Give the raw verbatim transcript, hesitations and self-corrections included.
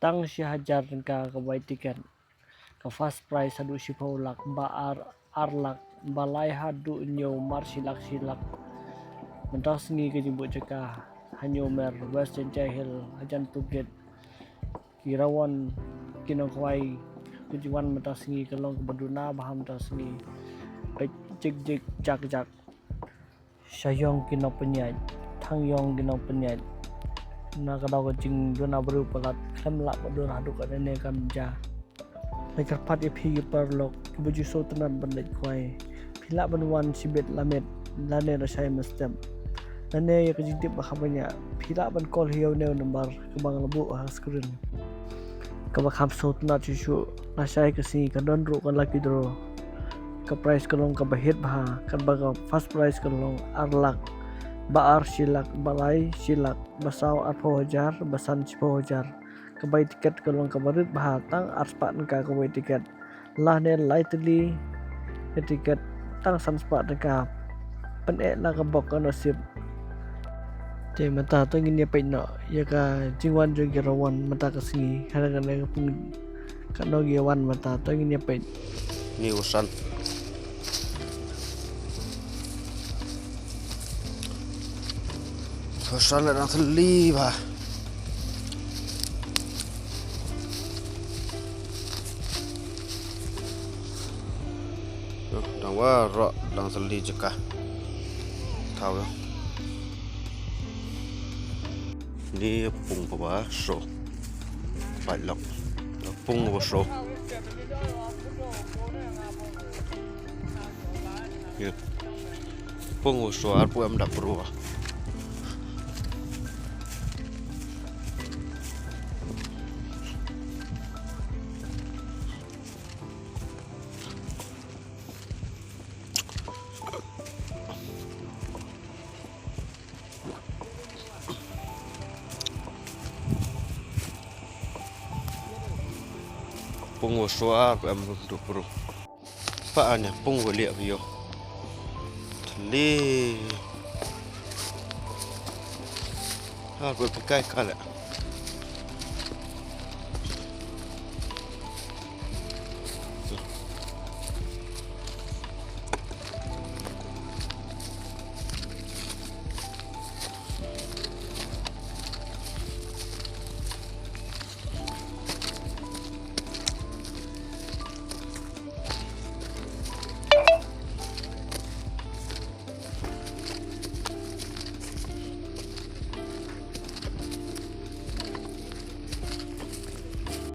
Tang shi hajar tyngka ka bai tiket. Ka first prize haduh shiphew lak, ba ar, ar lak, ba lai haduh hynñiew mar shi lak, shi lak. Mynta sngi ka jingbuh jaka ha Hynñiewmer, West Jaintia Hills, hajan Tollgate. Ki rawon ki nongkhwai ki jingwan mynta sngi ka long kaba duna bha mynta sngi. Peit jik jik jak jak. Sha ïong ki nongpynïaid, tang ïong ki nongpynïaid. Na ka daw ka jingduna briew palat, khlem lah ban dur haduh katne kam ja. Nga kyrpad ïa phi ki paralok kiba ju sngewtynnat ban leit khwai. Phi lah ban wan shibit la miet lane lashai mynstep. Lane ïa ka jingtip ba kham bniah, phi lah ban call ïa une u number kaba nga la buh ha screen. Kaba kham sngewtynnat shuh shuh, lashai ka sngi kan don ruh ka lucky draw. Ka prize ka long kaba hit bha, katba ka first prize ka long ar lak, ba ar shi lak, ba lai shi lak, ba saw arphew hajar, ba san shiphew hajar. Ka bai tiket ka long kaba rit bha, tang ar spah tyngka ka bai tiket. Lane lai tylli ka tiket, tang san spah tyngka. Pyneh la ka bok ka nasib. Te mynta to ngin ïa peit noh ïa ka jingwan jong ki rawon mynta ka sngi. Hana kane ka pung katno ki wan mynta to ngin ïa peit. Ni u san. U san la dang thylli bha. Yo, dang waroh, dang thylli jaka. Thaw yo. Ni pung ba ba so. Pait lok. Pung ba so. Yo. Pung ba so ar pu em dak bru. Pung wa shuwa, em, du pru. Pa anya, pung wa liak yo. Thli. Ha, ko pikai kala.